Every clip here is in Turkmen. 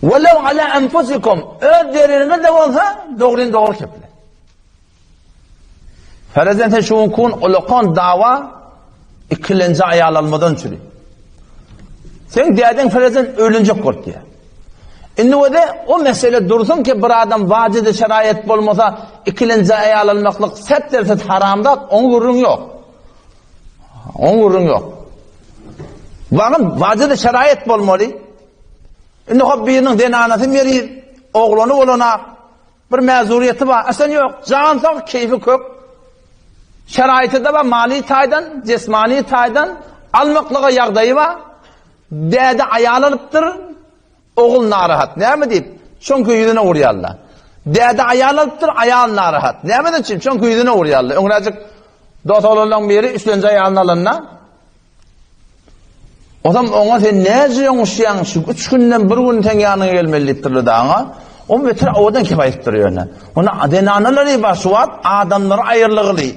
Welew ala enfusikum, öz deriniňiz-de bolsa, dogryny dogry keple. Ferezen sen şu gün ulakan dawa ikilenji aýal almadan çüri. Sen dädeň ferezen öýlenjek bolup diýär. Indi wede o mesele dursun ki bir adam wajydy şeraýet bolmasa ikilenji aýal almaklyk set derset haram zat, oň gürrüň ýok. Oň gürrüň ýok. Wagyn wajydy şeraýet bolmaly. Indi hop biriniň zenanasy meriz, oglany bolana bir mäzuriýeti bar. Aslan ýok. Jan sag, keýfi kök. Şeraýty-da bar, maliý taýdan, jesmani taýdan almaklyga ýagdaýy bar. Däde aýal alypdyr, ogul narahat. Näme diýip? Çünki ýüzüne urýarlar. Däde aýal alypdyr, aýal narahat. Näme üçin? Çünki ýüzüne urýarlar. Öňräjik dos oglanlaryň biri üçlenji aýalyny alanda Osam oňa sen näce ýoňuşýaň, şu üç günden bir gün seň ýanyňa gelmeli diýipdirler daňa. O beter owadan kep aýdypdyr ýöne. Ona zenanalary bar şu wagt adamlary aýyrlygyly.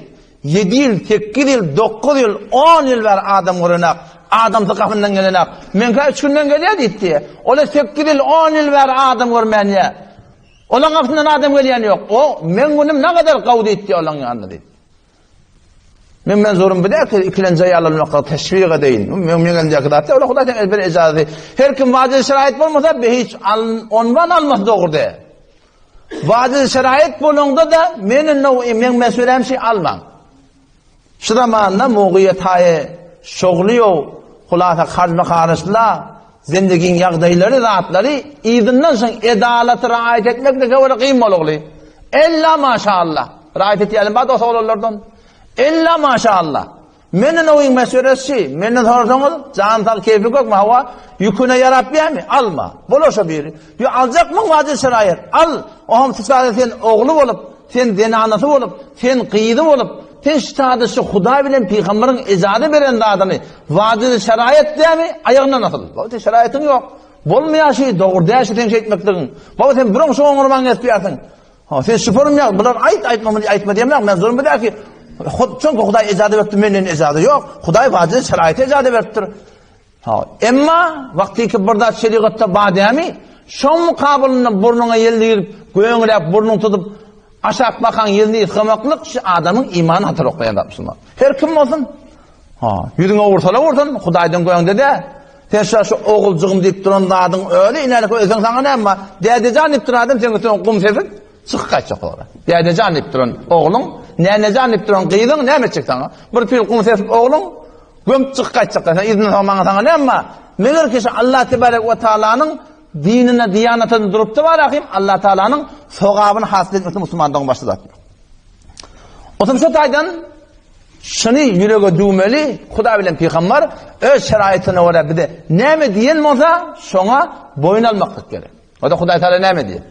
Ýedi ýyl, sekiz ýyl, dokuz ýyl, on ýyl bäri adam görenak, adamsy gapyndan gelenak. Meňkä üç günden gelýär diýipdi. Ola sekiz ýyl, on ýyl bäri adam görmänýär. Olaň gapysyndan adam gelýän ýok. O meň günüm nagadar gawy diýipdi olaň ýanynda diýip. Men menzurum bu däl ki, ikilenji aýal almaklygy teşwik edeýin. Men meň elimdäki zat däl, Hudaý sen bir ejazy. Her kim wajyp şeraýet bolmasa, be hiç ondan almasy dogry däl. Wajyp şeraýet bolanda-da, men indi meň meselem şey almaň. Şu zamanda mugyýet haýy şogly ýok, hulasa kalby garyşla, zendigiň ýagdaýlary zatlary yzyndan soň edalaty raýat etmek de käweri gyn bolugly. Ella maşallah. Raýat etýälim bar dos oglanlardan. Ella maşallah. Menden oýun meşweresi, menden sorasaňyz, jan sag keýpi kökmi hawa, ýüküne ýarap biýämi? Alma. Bolar şo biri. Ýo aljakmyň wajyp şeraýat? Al. Oham syçady sen ogly bolup, sen zenanasy bolup, sen gyzy bolup, sen şytady şu Hudaý bilen pygamberiň ejaza beren zadyny wajyp şeraýat dämi? Aýagyndan asyl. Baba sen şeraýatyň ýok. Bolmaýar şi, dogry däl şi seň şeýtmekligiň. Baba sen biroň şu oňurmaň esýärsiň. Ha, sen şüpürüm ýa, bular aýt, aýtma, muny aýtma diýemok, men zulum bu ki, çünki Hudaý ejaza beripdir, menden ejaza ýok. Hudaý wajyp şeraýete ejaza beripdir. Ha, emma wagtyky bir zat şerigatda bar dämi? Şoň mukabylynda burnuňa ýel girip, göňräp burnuň tutup, aşak bakan ýelini ysgamaklyk şu adamyň imany hatar oklaýan zat musulman. Her kim bolsun, Ha, ýüzüňe ursalar ursun, Hudaýdan göňde-de. Sen şu şu oguljygym diýip duran zadyň özi inälik ölseň saňa näme? Dädejan diýip duran adam seň üstüňe gum sepip, çykyp gaýtjak ogra. Dädejan diýip duran ogluň, nänejan diýip duran gyzyň näme etjek saňa? Bir pil gum sepip ogluň gömüp çykyp gaýtjak. Sen yzyndan soň maňa saňa näme? Meger ki şu Allah tebarek we taalanyň dinine, diýanatyna durupdy bar ahim, Allah taalanyň sogabyny hasyl etmek musulmandygyň başy zat ýok. Otam şu taýdan Şuny ýürege düwmeli, Hudaý bilen pygambar öz şeraýatyna görä bize näme diýen bolsa, şoňa boýun almaklyk gerek. O-da Hudaý Taala näme diýýär?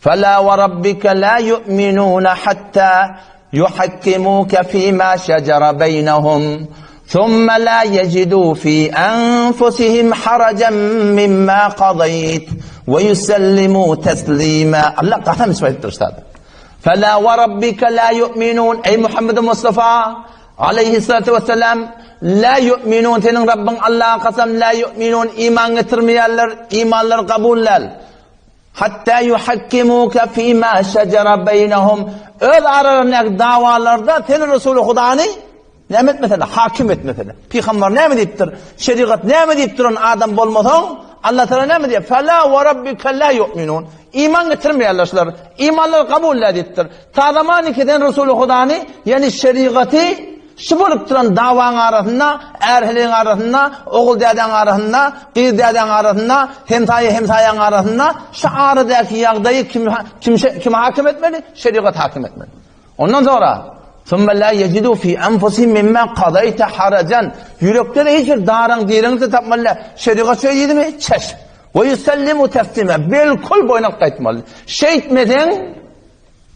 Fela we rabbike la yu'minuna hatta yuhakkimuka fima şejara beýnehum thumma la yejidu fi anfusihim harajan mimma qadayt we yusallimu taslima. Allah kasam içip aýdypdyr şu Fela we rabbike la yu'minun Eý Muhammed Mustafa aleyhissalatu vesselam la yu'minun seniň Rabbyň Allaha kasam la yu'minun iman getirmeýärler imanlary kabul däl hatta yuhakkimuka fima şejara beýnehum öz aralaryndaky dawalarda seni Resuly Hudany Näme etmesene, hakim etmesene. Pygamber näme diýipdir? Şerigat näme diýip duran adam bolmasaň, Allah Taala näme diýýär? Fela we rabbika la yu'minun. Iman getirmeýärler şular. Imanlary kabul däl diýipdir. Ta zaman ki sen Resuly Hudany, ýani şerigaty şu bolup duran dawaň arasynda, är-heleýiň arasynda, ogul dädäň arasynda, gyz dädäň arasynda, hemsaýa hemsaýaň arasynda şu aradaky ýagdaýy kim kim kim hakim etmeli? Şerigat hakim etmeli. Ondan soňra, Summa la yejidu fi anfusihim mimma qadayta harajan. Ýürekde-de hiç bir daraň direňi tapmaly däl. Şerigat şeý diýdimi? Çeş. We yusallimu taslima. Bilkul boýun alyp gaýtmaly. Şeýtmeseň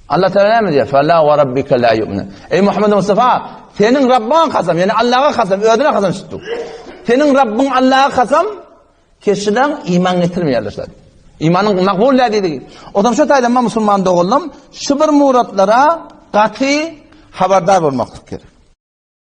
Allah Teala näme diýýär? Fela we rabbika la yu'minun. Eý Muhammed Mustafa, seniň Rabbyňa kasam, ýani Allaha kasam, özüne kasam tutdu. Seniň Rabbyň Allaha kasam, Keşileň iman getirmeýärler şular. Imanyň makbul däl diýdigi. Otam şu taýdan men musulman doganlarym şu bir muratlara gaty habardar bolmaklyk gerek.